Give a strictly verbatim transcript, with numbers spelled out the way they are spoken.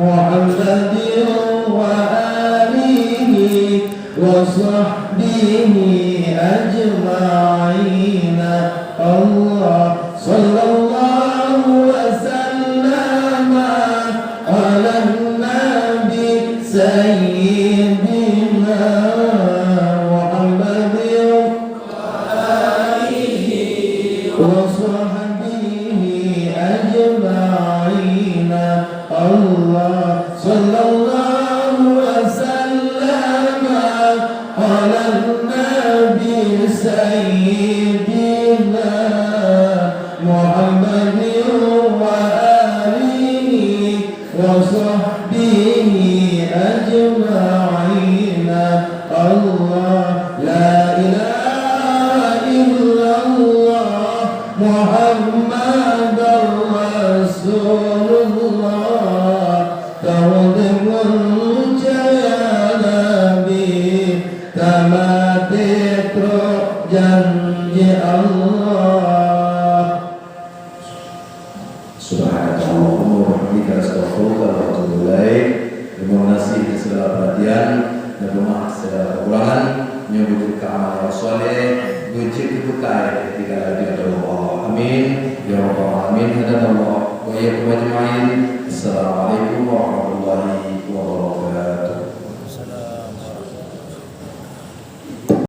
محمد وآله وصحبه أجمعين. الله صلى الله وسلم على النبي سيدنا محمد وصحبه أجمعين. الله صلى الله وسلم على النبي سيدنا محمد وآله وصحبه أجمعين. الله، لا إله إلا الله، محمد رسول الله. Teudeungoe cahya Nabi, tamaté trok janji Allah. Subhanakallahumma wa bihamdika, astaghfiruka wa atubu ilaik. Terima kasih atas segala perhatian dan maaf segala kekurangan. Nyoe beujeuet keu amal nyang saleh, beujeuet keu beukai ketika laju atau Allah. Amin ya rabbal alamin. Hadanallah wa iyyakum ajmain. Assalamualaikum warahmatullahi